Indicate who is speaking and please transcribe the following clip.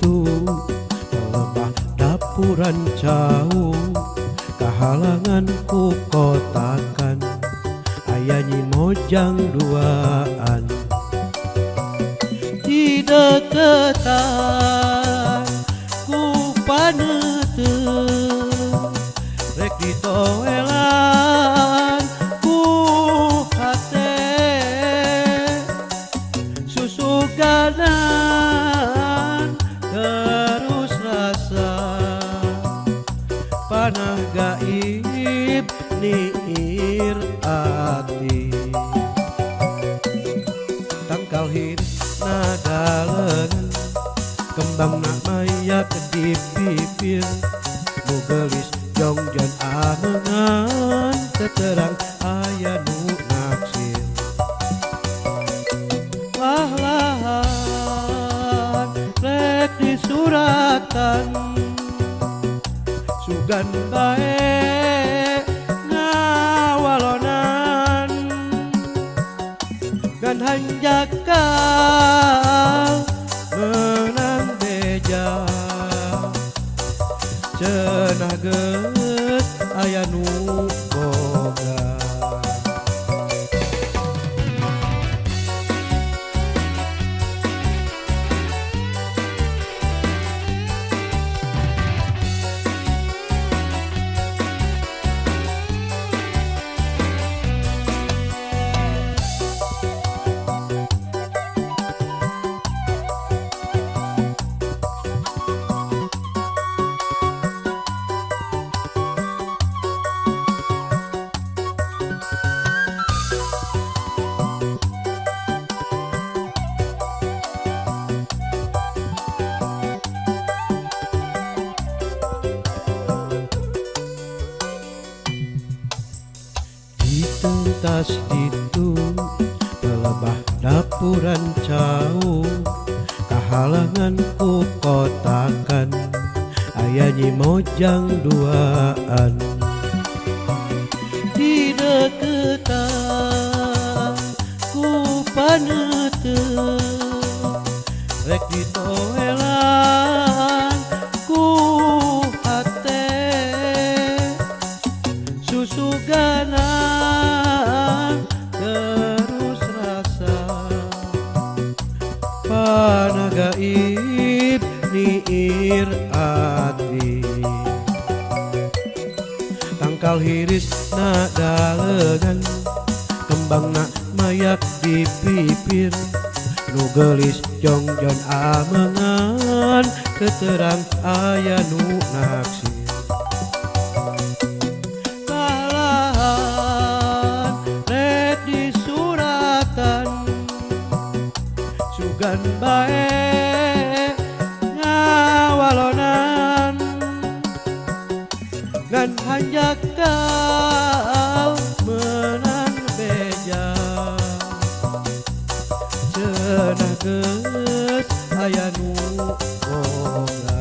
Speaker 1: ditu lebah dapuran cau kahalangan ku kotakan aya Nyi Mojang duaan di deketan ku paneuteuh rek ditoelan ku hate susuganan terus rasa panah gaib niir ati tangkal hiris nadalengan kembang nak mayak di bibir nu geulis jongjon amengan teterang aya nu naksir lah-lahan rek disuratan sugan bae ngawalonan gan hanjakal menang beja cenah geus aya nu boga. Ditentas ditu pelebah dapuran cau kahalangan ku kotakan aya Nyi Mojang duaan di deketan ku paneuteuh rek ditoelan ku hate susuganan terus rasa panah gaib niir ati tangkal hiris nadalegan kembang nak mayak di bibir nu geulis jongjon amengan keterang aya nu naksir lahan rek disuratan sugan bae ngawalonan ngan hanjakal menang beja cenah geus aya nu boga.